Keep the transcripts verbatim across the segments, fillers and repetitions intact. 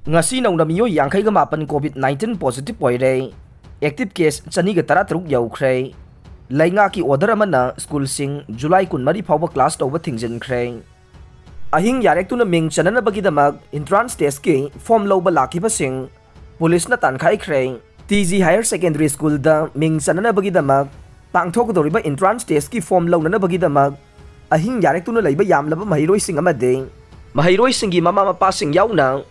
ꯉꯁꯤ ꯅꯧꯅ ꯃꯤꯑꯣꯏ ꯌꯥꯡꯈꯩꯒ ꯃꯥꯄꯟ COVID nineteen positive ꯑꯣꯏꯔꯦ꯫ Active case ꯆꯅꯤꯒ ꯇꯔꯥꯇꯔꯨꯛ ꯌꯧꯈ꯭ꯔꯦ꯫ ꯂꯩꯉꯥꯛꯀꯤ order ꯑꯃꯅ ꯁ꯭ꯀꯨꯜꯁꯤꯡ July ꯀꯨꯟꯃꯔꯤ ꯐꯥꯎꯕ class ꯇꯧꯕ ꯊꯤꯡꯖꯤꯟꯈ꯭ꯔꯦ꯫ ꯑꯍꯤꯡ ꯌꯥꯔꯦꯛꯇꯨꯅ ꯃꯤꯡ ꯆꯟꯅꯅꯕꯒꯤꯗꯃꯛ entrance testꯀꯤ form ꯂꯧꯕ ꯂꯥꯛꯈꯤꯕꯁꯤꯡ ꯄꯨꯂꯤꯁꯅ ꯇꯥꯟꯈꯥꯏꯈ꯭ꯔꯦ꯫ TG Higher Secondary Schoolꯗ ꯃꯤꯡ ꯆꯟꯅꯅꯕꯒꯤꯗꯃꯛ ꯄꯥꯡꯊꯣꯛꯀꯗꯧꯔꯤꯕ entrance testꯀꯤ form ꯂꯧꯅꯅꯕꯒꯤꯗꯃꯛ ꯑꯍꯤꯡ ꯌꯥꯔꯦꯛꯇꯨꯅ ꯂꯩꯕ ꯌꯥꯝꯂꯕ ꯃꯍꯩꯔꯣꯏꯁꯤꯡ ꯑꯃꯗꯤ ꯃꯍꯩꯔꯣꯏꯁꯤꯡꯒꯤ ꯃꯃꯥ ꯃꯄꯥꯁꯤꯡ ꯌꯥꯎꯅ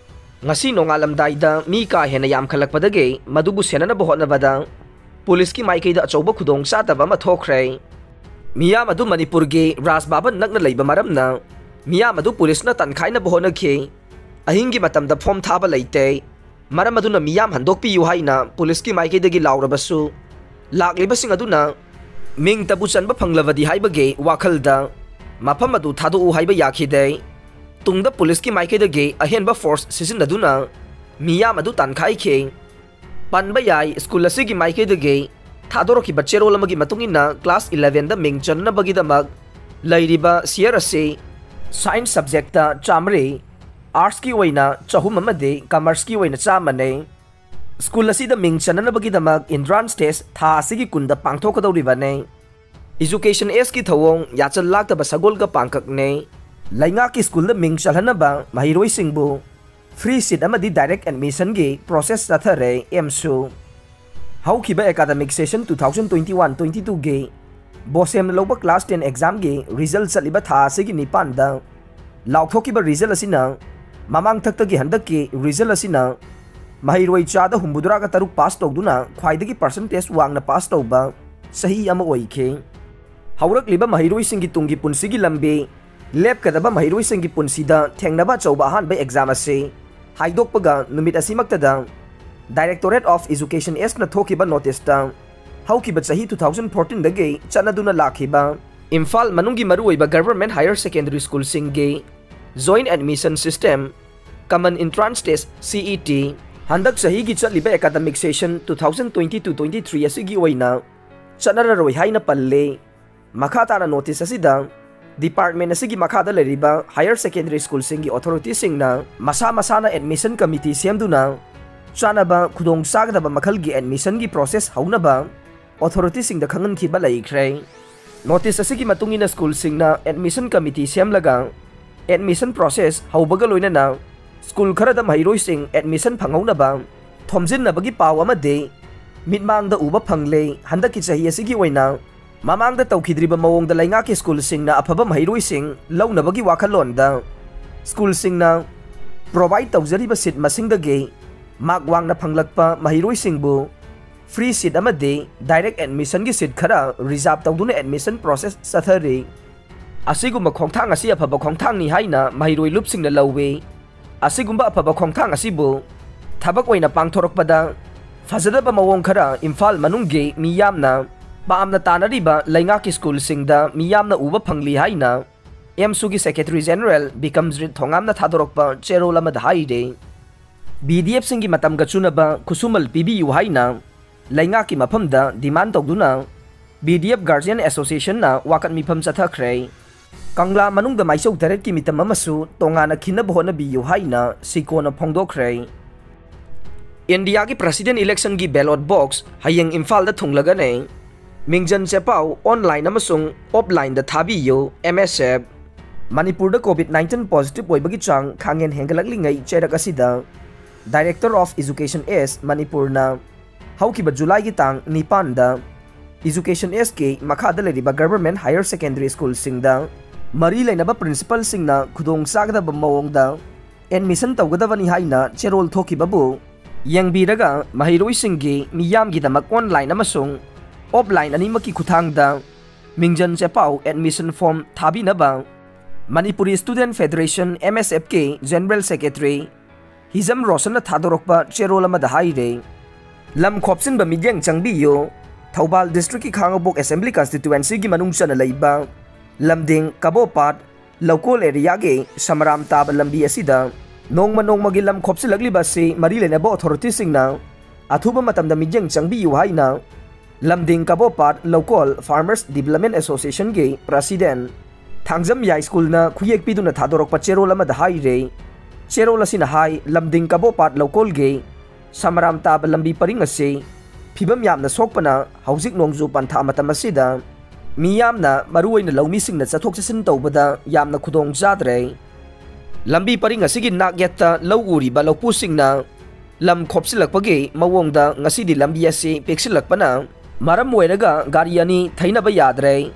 ꯉꯁꯤ ꯅꯣꯡꯉꯥꯜꯂꯝꯗꯥꯏꯗ ꯃꯤ ꯀꯥ ꯍꯦꯟꯅ ꯌꯥꯝꯈꯠꯂꯛꯄꯗꯒꯤ ꯃꯗꯨꯕꯨ ꯁꯦꯟꯅꯅꯕ ꯍꯣꯠꯅꯕꯗ ꯄꯨꯂꯤꯁꯀꯤ ꯃꯥꯏꯀꯩꯗ ꯑꯆꯧꯕ ꯈꯨꯗꯣꯡꯆꯥꯗꯕ ꯑꯃ ꯊꯣꯛꯈ꯭ꯔꯦ꯫ ꯃꯤꯌꯥꯝ ꯑꯗꯨ ꯃꯅꯤꯄꯨꯔꯒꯤ ꯔꯥꯖ ꯚꯕꯟ ꯅꯛꯅ ꯂꯩꯕ ꯃꯔꯝꯅ ꯃꯤꯌꯥꯝ ꯑꯗꯨ ꯄꯨꯂꯤꯁꯅ ꯇꯥꯟꯈꯥꯏꯅꯕ ꯍꯣꯠꯅꯈꯤ꯫ ꯑꯍꯤꯡꯒꯤ ꯃꯇꯝꯗ form ꯊꯥꯕ ꯂꯩꯇꯦ꯫ ꯃꯔꯝ ꯑꯗꯨꯅ ꯃꯤꯌꯥꯝ ꯍꯟꯗꯣꯛꯄꯤꯌꯨ ꯍꯥꯏꯅ ꯄꯨꯂꯤꯁꯀꯤ ꯃꯥꯏꯀꯩꯗꯒꯤ ꯂꯥꯎꯔꯕꯁꯨ ꯂꯥꯛꯂꯤꯕꯁꯤꯡ ꯑꯗꯨꯅ ꯃꯤꯡꯇꯕꯨ ꯆꯟꯕ ꯐꯪꯂꯕꯗꯤ ꯍꯥꯏꯕꯒꯤ ꯋꯥꯈꯜꯗ ꯃꯐꯝ ꯑꯗꯨ ꯊꯥꯗꯣꯛꯎ ꯍꯥꯏꯕ ꯌꯥꯈꯤꯗꯦ꯫ ꯇꯨꯡꯗ ꯄꯨꯂꯤꯁꯀꯤ ꯃꯥꯏꯀꯩꯗꯒꯤ ꯑꯍꯦꯟꯕ force ꯁꯤꯖꯤꯟꯅꯗꯨꯅ ꯃꯤꯌꯥꯝ ꯑꯗꯨ ꯇꯥꯟꯈꯥꯏꯈꯤ꯫ ꯄꯟꯕ ꯌꯥꯏ, ꯁ꯭ꯀꯨꯜ ꯑꯁꯤꯒꯤ ꯃꯥꯏꯀꯩꯗꯒꯤ ꯊꯥꯗꯣꯔꯛꯈꯤꯕ ꯆꯦꯔꯣꯜ ꯑꯃꯒꯤ ꯃꯇꯨꯡ ꯏꯟꯅ class elevenꯗ ꯃꯤꯡ ꯆꯟꯅꯕꯒꯤꯗꯃꯛ ꯂꯩꯔꯤꯕ seat ꯑꯁꯤ science subjectꯇ ꯆꯥꯝꯃꯔꯤ, artsꯀꯤ ꯑꯣꯏꯅ ꯆꯍꯨꯝ ꯑꯃꯗꯤ commerceꯀꯤ ꯑꯣꯏꯅ ꯆꯥꯝꯃꯅꯤ꯫ ꯁ꯭ꯀꯨꯜ ꯑꯁꯤꯗ ꯃꯤꯡ ꯆꯟꯅꯅꯕꯒꯤꯗꯃꯛ entrance test ꯊꯥ ꯑꯁꯤꯒꯤ ꯀꯨꯟꯗ ꯄꯥꯡꯊꯣꯛꯀꯗꯧꯔꯤꯕꯅꯤ꯫ Education Sꯀꯤ ꯊꯧꯑꯣꯡ ꯌꯥꯆꯜ ꯂꯥꯛꯇꯕ ꯁꯒꯣꯜꯒ ꯄꯥꯡꯀꯛꯅꯤ꯫ ꯂꯩꯉꯥꯛꯀꯤ ꯁ꯭ꯀꯨꯜꯗ ꯃꯤꯡ ꯆꯜꯍꯟꯅꯕ ꯃꯍꯩꯔꯣꯏꯁꯤꯡꯕꯨ free seat ꯑꯃꯗꯤ direct admissionꯒꯤ process ꯆꯠꯊꯔꯦ꯫ ꯑꯦꯝꯁꯨ ꯍꯧꯈꯤꯕ academic session two thousand twenty one twenty twoꯒꯤ BOSEMꯅ ꯂꯧꯕ class ten examꯒꯤ result ꯆꯠꯂꯤꯕ ꯊꯥ ꯑꯁꯤꯒꯤ ꯅꯤꯄꯥꯟꯗ ꯂꯥꯎꯊꯣꯛꯈꯤꯕ result ꯑꯁꯤꯅ ꯃꯃꯥꯡꯊꯛꯇꯒꯤ ꯍꯟꯗꯛꯀꯤ result ꯑꯁꯤꯅ ꯃꯍꯩꯔꯣꯏ ꯆꯥꯗ ꯍꯨꯝꯐꯨꯇꯔꯥꯒ ꯇꯔꯨꯛ pass ꯇꯧꯗꯨꯅ ꯈ꯭ꯋꯥꯏꯗꯒꯤ percentage ꯋꯥꯡꯅ pass ꯇꯧꯕ ꯆꯍꯤ ꯑꯃ ꯑꯣꯏꯈꯤ꯫ ꯍꯧꯔꯛꯂꯤꯕ ꯃꯍꯩꯔꯣꯏꯁꯤꯡꯒꯤ ꯇꯨꯡꯒꯤ ꯄꯨꯟꯁꯤꯒꯤ ꯂꯝꯕꯤ ꯂꯦꯞꯀꯗꯕ ꯃꯍꯩꯔꯣꯏꯁꯤꯡꯒꯤ ꯄꯨꯟꯁꯤꯗ ꯊꯦꯡꯅꯕ ꯑꯆꯧꯕ ꯑꯍꯥꯟꯕ exam ꯑꯁꯤ ꯍꯥꯏꯗꯣꯛꯄꯒ ꯅꯨꯃꯤꯠ ꯑꯁꯤꯃꯛꯇꯗ Directorate of Education Sꯅ ꯊꯣꯛꯈꯤꯕ noticeꯇ ꯍꯧꯈꯤꯕ ꯆꯍꯤ two thousand fourteenꯗꯒꯤ ꯆꯠꯅꯗꯨꯅ ꯂꯥꯛꯈꯤꯕ ꯏꯝꯐꯥꯜ ꯃꯅꯨꯡꯒꯤ ꯃꯔꯨꯑꯣꯏꯕ government higher secondary schoolꯁꯤꯡꯒꯤ joint admission system, common entrance test, CET, ꯍꯟꯗꯛ ꯆꯍꯤꯒꯤ ꯆꯠꯂꯤꯕ academic session two thousand twenty two twenty three ꯑꯁꯤꯒꯤ ꯑꯣꯏꯅ ꯆꯠꯅꯔꯔꯣꯏ ꯍꯥꯏꯅ ꯄꯜꯂꯤ꯫ ꯃꯈꯥ ꯇꯥꯅ notice ꯑꯁꯤꯗ Department ꯑꯁꯤꯒꯤ ꯃꯈꯥꯗ ꯂꯩꯔꯤꯕ higher secondary schoolꯁꯤꯡꯒꯤ authorityꯁꯤꯡꯅ ꯃꯁꯥ ꯃꯁꯥꯅ admission committee ꯁꯦꯝꯗꯨꯅ ꯆꯥꯅꯕ ꯈꯨꯗꯣꯡ ꯆꯥꯒꯗꯕ ꯃꯈꯜꯒꯤ admissionꯒꯤ process ꯍꯧꯅꯕ authorityꯁꯤꯡꯗ ꯈꯪꯍꯟꯈꯤꯕ ꯂꯩꯈ꯭ꯔꯦ꯫ Notice ꯑꯁꯤꯒꯤ ꯃꯇꯨꯡ ꯏꯟꯅ schoolꯁꯤꯡꯅ admission committee ꯁꯦꯝꯂꯒ admission process ꯍꯧꯕꯒ ꯂꯣꯏꯅꯅ school ꯈꯔꯗ ꯃꯍꯩꯔꯣꯏꯁꯤꯡ admission ꯐꯪꯍꯧꯅꯕ ꯊꯣꯝꯖꯤꯟꯅꯕꯒꯤ ꯄꯥꯎ ꯑꯃꯗꯤ ꯃꯤꯠꯃꯥꯡꯗ ꯎꯕ ꯐꯪꯂꯦ꯫ ꯍꯟꯗꯛꯀꯤ ꯆꯍꯤ ꯑꯁꯤꯒꯤ ꯑꯣꯏꯅ ꯃꯃꯥꯡꯗ ꯇꯧꯈꯤꯗ꯭ꯔꯤꯕ ꯃꯑꯣꯡꯗ ꯂꯩꯉꯥꯛꯀꯤ schoolꯁꯤꯡꯅ ꯑꯐꯕ ꯃꯍꯩꯔꯣꯏꯁꯤꯡ ꯂꯧꯅꯕꯒꯤ ꯋꯥꯈꯜꯂꯣꯟꯗ schoolꯁꯤꯡꯅ provide ꯇꯧꯖꯔꯤꯕ seat ꯃꯁꯤꯡꯗꯒꯤ mark ꯋꯥꯡꯅ ꯐꯪꯂꯛꯄ ꯃꯍꯩꯔꯣꯏꯁꯤꯡꯕꯨ free seat ꯑꯃꯗꯤ direct admissionꯒꯤ seat ꯈꯔ reserve ꯇꯧꯗꯨꯅ admission process ꯆꯠꯊꯔꯤ꯫ ꯑꯁꯤꯒꯨꯝꯕ ꯈꯣꯡꯊꯥꯡ ꯑꯁꯤ ꯑꯐꯕ ꯈꯣꯡꯊꯥꯡꯅꯤ ꯍꯥꯏꯅ ꯃꯍꯩꯔꯣꯏ ꯂꯨꯞꯁꯤꯡꯅ ꯂꯧꯏ꯫ ꯑꯁꯤꯒꯨꯝꯕ ꯑꯐꯕ ꯈꯣꯡꯊꯥꯡ ꯑꯁꯤꯕꯨ ꯊꯕꯛ ꯑꯣꯏꯅ ꯄꯥꯡꯊꯣꯔꯛꯄꯗ ꯐꯖꯗꯕ ꯃꯑꯣꯡ ꯈꯔ ꯏꯝꯐꯥꯜ ꯃꯅꯨꯡꯒꯤ ꯃꯤꯌꯥꯝꯅ ꯄꯥꯝꯅ ꯇꯥꯅꯔꯤꯕ ꯂꯩꯉꯥꯛꯀꯤ schoolꯁꯤꯡꯗ ꯃꯤꯌꯥꯝꯅ ꯎꯕ ꯐꯪꯂꯤ ꯍꯥꯏꯅ AMSUꯒꯤ Secretary General ꯕꯤꯀꯝꯖꯤꯠ ꯊꯣꯉꯥꯝꯅ ꯊꯥꯗꯣꯔꯛꯄ ꯆꯦꯔꯣꯜ ꯑꯃꯗ ꯍꯥꯏꯔꯤ꯫ BDFꯁꯤꯡꯒꯤ ꯃꯇꯝꯒ ꯆꯨꯅꯕ ꯈꯨꯠꯁꯨꯃꯜ ꯄꯤꯕꯤꯌꯨ ꯍꯥꯏꯅ ꯂꯩꯉꯥꯛꯀꯤ ꯃꯐꯝꯗ demand ꯇꯧꯗꯨꯅ BDF Guardian Associationꯅ ꯋꯥꯀꯠ ꯃꯤꯐꯝ ꯆꯠꯊꯈ꯭ꯔꯦ꯫ ꯀꯪꯂꯥ ꯃꯅꯨꯡꯗ ꯃꯥꯏꯆꯧ ꯇꯔꯦꯠꯀꯤ ꯃꯤꯇꯝ ꯑꯃꯁꯨ ꯇꯣꯉꯥꯟꯅ ꯈꯤꯟꯅꯕ ꯍꯣꯠꯅꯕꯤꯌꯨ ꯍꯥꯏꯅ ꯁꯤꯀꯣꯅ ꯐꯣꯡꯗꯣꯛꯈ꯭ꯔꯦ꯫ ꯏꯟꯗꯤꯌꯥꯒꯤ President electionꯒꯤ ballot box ꯍꯌꯦꯡ ꯏꯝꯐꯥꯜꯗ ꯊꯨꯡꯂꯒꯅꯤ꯫ ꯃꯤꯡꯖꯟ ꯆꯦꯄꯥꯎ online ꯑꯃꯁꯨꯡ offlineꯗ ꯊꯥꯕꯤꯌꯨ, MSF꯫ ꯃꯅꯤꯄꯨꯔꯗ COVID nineteen positive ꯑꯣꯏꯕꯒꯤ ꯆꯥꯡ ꯈꯥꯡꯍꯦꯟ ꯍꯦꯟꯒꯠꯂꯛꯂꯤꯉꯩ ꯆꯩꯔꯛ ꯑꯁꯤꯗ Director of Education S ꯃꯅꯤꯄꯨꯔꯅ ꯍꯧꯈꯤꯕ ꯖꯨꯂꯥꯏꯒꯤ ꯇꯥꯡ ꯅꯤꯄꯥꯟꯗ Education Sꯀꯤ ꯃꯈꯥꯗ ꯂꯩꯔꯤꯕ government higher secondary schoolꯁꯤꯡꯗ ꯃꯔꯤ ꯂꯩꯅꯕ principalꯁꯤꯡꯅ ꯈꯨꯗꯣꯡ ꯆꯥꯒꯗꯕ ꯃꯑꯣꯡꯗ admission ꯇꯧꯒꯗꯕꯅꯤ ꯍꯥꯏꯅ ꯆꯦꯔꯣꯜ ꯊꯣꯛꯈꯤꯕꯕꯨ ꯌꯦꯡꯕꯤꯔꯒ ꯃꯍꯩꯔꯣꯏꯁꯤꯡꯒꯤ ꯃꯤꯌꯥꯝꯒꯤꯗꯃꯛ online ꯑꯃꯁꯨꯡ offline ꯑꯅꯤꯃꯛꯀꯤ ꯈꯨꯠꯊꯥꯡꯗ ꯃꯤꯡꯖꯟ ꯆꯦꯄꯥꯎ admission form ꯊꯥꯕꯤꯅꯕ Manipuri Student Federation, MSFꯀꯤ General Secretary ꯍꯤꯖꯝ ꯔꯣꯁꯟꯅ ꯊꯥꯗꯣꯔꯛꯄ ꯆꯦꯔꯣꯜ ꯑꯃꯗ ꯍꯥꯏꯔꯦ꯫ ꯂꯝ ꯈꯣꯞꯆꯤꯟꯕ ꯃꯤꯠꯌꯦꯡ ꯆꯪꯕꯤꯌꯨ꯫ ꯊꯧꯕꯥꯜ districtꯀꯤ ꯈꯥꯉꯕꯣꯛ Assembly constituencyꯒꯤ ꯃꯅꯨꯡ ꯆꯟꯅ ꯂꯩꯕ ꯂꯝꯗꯤꯡ ꯀꯕꯣꯄꯥꯠ ꯂꯧꯀꯣꯜ areaꯒꯤ ꯁꯃꯔꯥꯝ ꯇꯥꯕ ꯂꯝꯕꯤ ꯑꯁꯤꯗ ꯅꯣꯡꯃ ꯅꯣꯡꯃꯒꯤ ꯂꯝ ꯈꯣꯞꯆꯤꯜꯂꯛꯂꯤꯕ ꯑꯁꯤ ꯃꯔꯤ ꯂꯩꯅꯕ authorityꯁꯤꯡꯅ ꯑꯊꯨꯕ ꯃꯇꯝꯗ ꯃꯤꯠꯌꯦꯡ ꯆꯪꯕꯤꯌꯨ ꯍꯥꯏꯅ ꯂꯝꯗꯤꯡ ꯀꯕꯣꯄꯥꯠ ꯂꯧꯀꯣꯜ Farmers Development Associationꯒꯤ President ꯊꯥꯡꯖꯝ ꯌꯥꯏ ꯁ꯭ꯀꯨꯜꯅ ꯈꯨꯌꯦꯛ ꯄꯤꯗꯨꯅ ꯊꯥꯗꯣꯔꯛꯄ ꯆꯦꯔꯣꯜ ꯑꯃꯗ ꯍꯥꯏꯔꯦ, ꯆꯦꯔꯣꯜ ꯑꯁꯤꯅ ꯍꯥꯏ, ꯂꯝꯗꯤꯡ ꯀꯕꯣꯄꯥꯠ ꯂꯧꯀꯣꯜꯒꯤ ꯁꯃꯔꯥꯝ ꯇꯥꯕ ꯂꯝꯕꯤ ꯄꯔꯤꯡ ꯑꯁꯤ ꯐꯤꯕꯝ ꯌꯥꯝꯅ ꯁꯣꯛꯄꯅ ꯍꯧꯖꯤꯛ ꯅꯣꯡꯖꯨ ꯄꯟꯊꯥ ꯃꯇꯝ ꯑꯁꯤꯗ ꯃꯤꯌꯥꯝꯅ, ꯃꯔꯨꯑꯣꯏꯅ ꯂꯧꯃꯤꯁꯤꯡꯅ ꯆꯠꯊꯣꯛ ꯆꯠꯁꯤꯟ ꯇꯧꯕꯗ ꯌꯥꯝꯅ ꯈꯨꯗꯣꯡ ꯆꯥꯗ꯭ꯔꯦ꯫ ꯂꯝꯕꯤ ꯄꯔꯤꯡ ꯑꯁꯤꯒꯤ ꯅꯥꯛ ꯌꯦꯠꯇ ꯂꯧ ꯎꯔꯤꯕ ꯂꯧꯄꯨꯁꯤꯡꯅ ꯂꯝ ꯈꯣꯞꯆꯤꯜꯂꯛꯄꯒꯤ ꯃꯑꯣꯡꯗ ꯉꯁꯤꯗꯤ ꯂꯝꯕꯤ ꯑꯁꯤ ꯄꯤꯛꯁꯤꯜꯂꯛꯄꯅ ꯃꯔꯝ ꯑꯣꯏꯔꯒ ꯒꯥꯔꯤ ꯑꯅꯤ ꯊꯩꯅꯕ ꯌꯥꯗ꯭ꯔꯦ꯫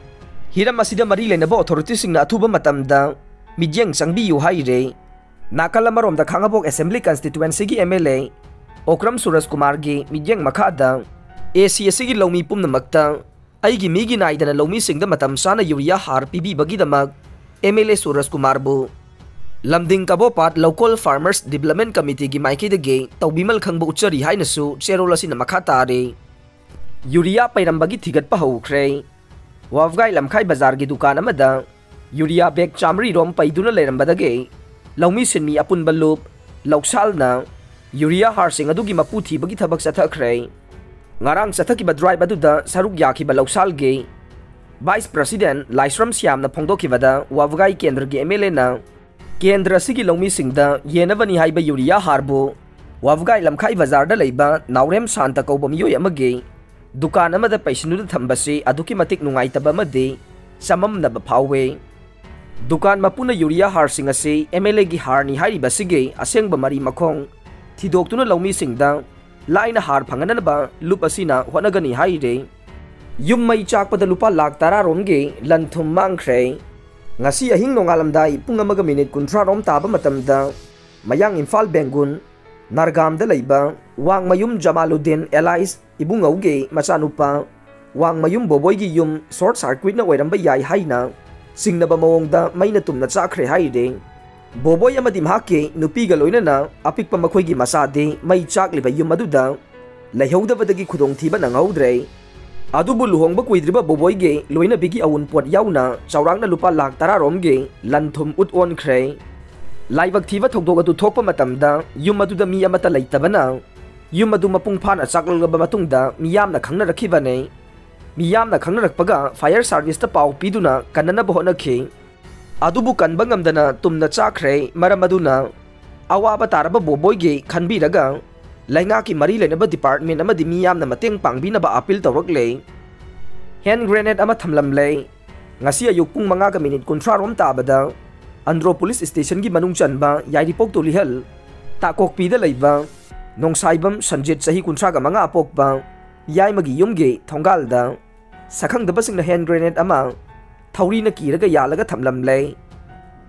ꯍꯤꯔꯝ ꯑꯁꯤꯗ ꯃꯔꯤ ꯂꯩꯅꯕ ꯑꯣꯊꯣꯔꯤꯇꯤꯁꯤꯡꯅ ꯑꯊꯨꯕ ꯃꯇꯝꯗ ꯃꯤꯠꯌꯦꯡ ꯆꯪꯕꯤꯌꯨ ꯍꯥꯏꯔꯦ꯫ ꯅꯥꯀꯜ ꯑꯃꯔꯣꯝꯗ ꯈꯥꯉꯕꯣꯛ ꯑꯦꯁꯦꯝꯕ꯭ꯂꯤ ꯀꯟꯁꯇꯤꯇ꯭ꯋꯦꯟꯁꯤꯒꯤ M L A Okram Surja ꯀꯨꯃꯥꯔꯒꯤ ꯃꯤꯠꯌꯦꯡ ꯃꯈꯥꯗ ꯑꯦ ꯁꯤ ꯑꯁꯤꯒꯤ ꯂꯧꯃꯤ ꯄꯨꯝꯅꯃꯛꯇ ꯑꯩꯒꯤ ꯃꯤꯒꯤ ꯅꯥꯏꯗꯅ ꯂꯧꯃꯤꯁꯤꯡꯗ ꯃꯇꯝ ꯆꯥꯅ ꯌꯨꯔꯤꯌꯥ ꯍꯥꯔ ꯄꯤꯕꯤꯕꯒꯤꯗꯃꯛ ꯑꯦꯝ ꯑꯦꯜ ꯑꯦ ꯁꯨꯔꯖ ꯀꯨꯃꯥꯔꯕꯨ ꯂꯝꯗꯤꯡ ꯀꯕꯣꯄꯥꯠ ꯂꯧꯀꯣꯜ ꯐꯥꯔꯃꯔꯁ ꯗꯤꯕꯂꯞꯃꯦꯟ ꯀꯃꯤꯇꯤꯒꯤ ꯃꯥꯏꯀꯩꯗꯒꯤ ꯇꯧꯕꯤꯃꯜ ꯈꯪꯕ ꯎꯠꯆꯔꯤ ꯍꯥꯏꯅꯁꯨ ꯆꯦꯔꯣꯜ ꯑꯁꯤꯅ ꯃꯈꯥ ꯇꯥꯔꯤ꯫ ꯌꯨꯔꯤꯌꯥ ꯄꯩꯔꯝꯕꯒꯤ ꯊꯤꯒꯠꯄ ꯍꯧꯈ꯭ꯔꯦ꯫ ꯋꯥꯕꯒꯥꯏ ꯂꯝꯈꯥꯏ ꯕꯖꯥꯔꯒꯤ ꯗꯨꯀꯥꯟ ꯑꯃꯗ ꯌꯨꯔꯤꯌꯥ ꯕꯦꯒ ꯆꯥꯃꯔꯤ ꯔꯣꯝ ꯄꯩꯗꯨꯅ ꯂꯩꯔꯝꯕꯗꯒꯤ ꯂꯧꯃꯤ ꯁꯤꯟꯃꯤ ꯑꯄꯨꯟꯕ ꯂꯨꯞ ꯂꯧꯁꯥꯜꯅ ꯌꯨꯔꯤꯌꯥ ꯍꯥꯔꯁꯤꯡ ꯑꯗꯨꯒꯤ ꯃꯄꯨ ꯊꯤꯕꯒꯤ ꯊꯕꯛ ꯆꯠꯊꯈ꯭ꯔꯦ꯫ ꯉꯔꯥꯡ ꯆꯠꯊꯈꯤꯕ ꯗ꯭ꯔꯥꯏꯚ ꯑꯗꯨꯗ ꯁꯔꯨꯛ ꯌꯥꯈꯤꯕ ꯂꯧꯁꯥꯜꯒꯤ ꯚꯥꯏꯁ ꯄ꯭ꯔꯁꯤꯗꯦꯟ ꯂꯥꯏꯁ꯭ꯔꯝ ꯁ꯭ꯌꯥꯝꯅ ꯐꯣꯡꯗꯣꯛꯈꯤꯕꯗ, ꯋꯥꯕꯒꯥꯏ ꯀꯦꯟꯗ꯭ꯔꯒꯤ ꯑꯦꯝ ꯑꯦꯜ ꯑꯦꯅ ꯀꯦꯟꯗ꯭ꯔ ꯑꯁꯤꯒꯤ ꯂꯧꯃꯤꯁꯤꯡꯗ ꯌꯦꯟꯅꯕꯅꯤ ꯍꯥꯏꯕ ꯌꯨꯔꯤꯌꯥ ꯍꯥꯔꯕꯨ ꯋꯥꯕꯒꯥꯏ ꯂꯝꯈꯥꯏ ꯕꯖꯥꯔꯗ ꯂꯩꯕ ꯅꯥꯎꯔꯦꯝ ꯁꯥꯟꯇ ꯀꯧꯕ ꯃꯤꯑꯣꯏ ꯑꯃꯒꯤ ꯗꯨꯀꯥꯟ ꯑꯃꯗ ꯄꯩꯁꯤꯟꯗꯨꯅ ꯊꯝꯕꯁꯤ ꯑꯗꯨꯛꯀꯤ ꯃꯇꯤꯛ ꯅꯨꯡꯉꯥꯏꯇꯕ ꯑꯃꯗꯤ ꯆꯃꯝꯅꯕ ꯐꯥꯎꯋꯦ꯫ ꯗꯨꯀꯥꯟ ꯃꯄꯨꯅ ꯌꯨꯔꯤꯌꯥ ꯍꯥꯔꯁꯤꯡ ꯑꯁꯤ ꯑꯦꯝ ꯑꯦꯜ ꯑꯦꯒꯤ ꯍꯥꯔꯅꯤ ꯍꯥꯏꯔꯤꯕꯁꯤꯒꯤ ꯑꯁꯦꯡꯕ ꯃꯔꯤ ꯃꯈꯣꯡ ꯊꯤꯗꯣꯛꯇꯨꯅ ꯂꯧꯃꯤꯁꯤꯡꯗ ꯂꯥꯏꯅ ꯍꯥꯔ ꯐꯪꯍꯟꯅꯅꯕ ꯂꯨꯞ ꯑꯁꯤꯅ ꯍꯣꯠꯅꯒꯅꯤ ꯍꯥꯏꯔꯦ꯫ ꯌꯨꯝ ꯃꯩ ꯆꯥꯛꯄꯗ ꯂꯨꯄꯥ ꯂꯥꯈ ꯇꯔꯥ ꯔꯣꯝꯒꯤ ꯂꯟ ꯊꯨꯝ ꯃꯥꯡꯈ꯭ꯔꯦ꯫ ꯉꯁꯤ ꯑꯍꯤꯡ ꯅꯣꯡꯉꯥꯜꯂꯝꯗꯥꯏ ꯄꯨꯡ ꯑꯃꯒ ꯃꯤꯅꯤꯠ ꯀꯨꯟꯊ꯭ꯔꯥ ꯔꯣꯝ ꯇꯥꯕ ꯃꯇꯝꯗ ꯃꯌꯥꯡ ꯏꯝꯐꯥꯜ ꯕꯦꯡꯒꯨꯟ ꯅꯥꯔꯒꯥꯝꯗ ꯂꯩꯕ ꯋꯥꯡꯃꯌꯨꯝ ꯖꯃꯥꯂꯨꯗꯤꯟ ꯑꯦꯂꯥꯏꯁ ꯏꯕꯨꯡꯉꯧꯒꯤ ꯃꯆꯥꯅꯨꯄꯥ ꯋꯥꯡꯃꯌꯨꯝ ꯕꯣꯕꯣꯏꯒꯤ ꯌꯨꯝ ꯁꯣꯔꯠ ꯁꯥꯔꯀ꯭ꯋꯤꯠꯅ ꯑꯣꯏꯔꯝꯕ ꯌꯥꯏ ꯍꯥꯏꯅ ꯆꯤꯡꯅꯕ ꯃꯑꯣꯡꯗ ꯃꯩꯅ ꯇꯨꯝꯅ ꯆꯥꯛꯈ꯭ꯔꯦ ꯍꯥꯏꯔꯤ꯫ ꯕꯣꯕꯣꯏ ꯑꯃꯗꯤ ꯃꯍꯥꯛꯀꯤ ꯅꯨꯄꯤꯒ ꯂꯣꯏꯅꯅ ꯑꯄꯤꯛꯄ ꯃꯈꯣꯏꯒꯤ ꯃꯆꯥꯗꯤ ꯃꯩ ꯆꯥꯛꯂꯤꯕ ꯌꯨꯝ ꯑꯗꯨꯗ ꯂꯩꯍꯧꯗꯕꯗꯒꯤ ꯈꯨꯗꯣꯡꯊꯤꯕ ꯅꯪꯍꯧꯗ꯭ꯔꯦ꯫ ꯑꯗꯨꯕꯨ ꯂꯨꯍꯣꯡꯕ ꯀꯨꯏꯗ꯭ꯔꯤꯕ ꯕꯣꯕꯣꯏꯒꯤ ꯂꯣꯏꯅꯕꯤꯒꯤ ꯑꯋꯨꯟꯄꯣꯠ ꯌꯥꯎꯅ ꯆꯥꯎꯔꯥꯛꯅ ꯂꯨꯄꯥ ꯂꯥꯈ ꯇꯔꯥ ꯔꯣꯝꯒꯤ ꯂꯟ ꯊꯨꯝ ꯎꯠ ꯑꯣꯟꯈ꯭ꯔꯦ꯫ ꯂꯥꯏꯕꯛ ꯊꯤꯕ ꯊꯧꯗꯣꯛ ꯑꯗꯨ ꯊꯣꯛꯄ ꯃꯇꯝꯗ ꯌꯨꯝ ꯑꯗꯨꯗ ꯃꯤ ꯑꯃꯠꯇ ꯂꯩꯇꯕꯅ ꯌꯨꯝ ꯑꯗꯨ ꯃꯄꯨꯡ ꯐꯥꯅ ꯆꯥꯛꯂꯛꯂꯕ ꯃꯇꯨꯡꯗ ꯃꯤꯌꯥꯝꯅ ꯈꯪꯅꯔꯛꯈꯤꯕꯅꯤ꯫ ꯃꯤꯌꯥꯝꯅ ꯈꯪꯅꯔꯛꯄꯒ fire serviceꯇ ꯄꯥꯎ ꯄꯤꯗꯨꯅ ꯀꯟꯅꯅꯕ ꯍꯣꯠꯅꯈꯤ꯫ ꯑꯗꯨꯕꯨ ꯀꯟꯕ ꯉꯝꯗꯅ ꯇꯨꯝꯅ ꯆꯥꯈ꯭ꯔꯦ꯫ ꯃꯔꯝ ꯑꯗꯨꯅ ꯑꯋꯥꯕ ꯇꯥꯔꯕ ꯕꯣꯕꯣꯏꯒꯤ ꯈꯟꯕꯤꯔꯒ ꯂꯩꯉꯥꯛꯀꯤ ꯃꯔꯤ ꯂꯩꯅꯕ department ꯑꯃꯗꯤ ꯃꯤꯌꯥꯝꯅ ꯃꯇꯦꯡ ꯄꯥꯡꯕꯤꯅꯕ appeal ꯇꯧꯔꯛꯂꯦ꯫ Hand grenade ꯑꯃ ꯊꯝꯂꯝꯂꯦ꯫ ꯉꯁꯤ ꯑꯌꯨꯛ ꯄꯨꯡ ꯃꯉꯥꯒ ꯃꯤꯅꯤꯠ ꯀꯨꯟꯊ꯭ꯔꯥ ꯔꯣꯝ ꯇꯥꯕꯗ ꯑꯟꯗ꯭ꯔꯣ police stationꯒꯤ ꯃꯅꯨꯡ ꯆꯟꯕ ꯌꯥꯏꯔꯤꯄꯣꯛ ꯇꯣꯂꯤꯍꯜ ꯇꯥꯀꯣꯛꯄꯤꯗ ꯂꯩꯕ ꯅꯣꯡꯁꯥꯏꯕꯝ ꯁꯟꯖꯤꯠ, ꯆꯍꯤ ꯀꯨꯟꯊ꯭ꯔꯥꯒ ꯃꯉꯥ ꯄꯣꯛꯄ, ꯌꯥꯏꯃꯒꯤ ꯌꯨꯝꯒꯤ ꯊꯣꯡꯒꯥꯜꯗ ꯁꯛꯈꯪꯗꯕꯁꯤꯡꯅ hand grenade ꯑꯃ ꯊꯧꯔꯤꯅ ꯀꯤꯔꯒ ꯌꯥꯜꯂꯒ ꯊꯝꯂꯝꯂꯦ꯫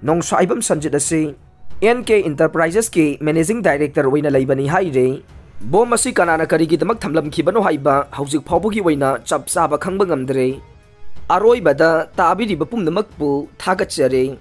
ꯅꯣꯡꯁꯥꯏꯕꯝ ꯁꯟꯖꯤꯠ ꯑꯁꯤ N K Enterprisesꯀꯤ managing director ꯑꯣꯏꯅ ꯂꯩꯕꯅꯤ ꯍꯥꯏꯔꯤ꯫ Bomb ꯑꯁꯤ ꯀꯅꯥꯅ ꯀꯔꯤꯒꯤꯗꯃꯛ ꯊꯝꯂꯝꯈꯤꯕꯅꯣ ꯍꯥꯏꯕ ꯍꯧꯖꯤꯛ ꯐꯥꯎꯕꯒꯤ ꯑꯣꯏꯅ ꯆꯞ ꯆꯥꯕ ꯈꯪꯕ ꯉꯝꯗ꯭ꯔꯤ꯫ ꯑꯔꯣꯏꯕꯗ ꯇꯥꯕꯤꯔꯤꯕ ꯄꯨꯝꯅꯃꯛꯄꯨ ꯊꯥꯒꯠꯆꯔꯤ꯫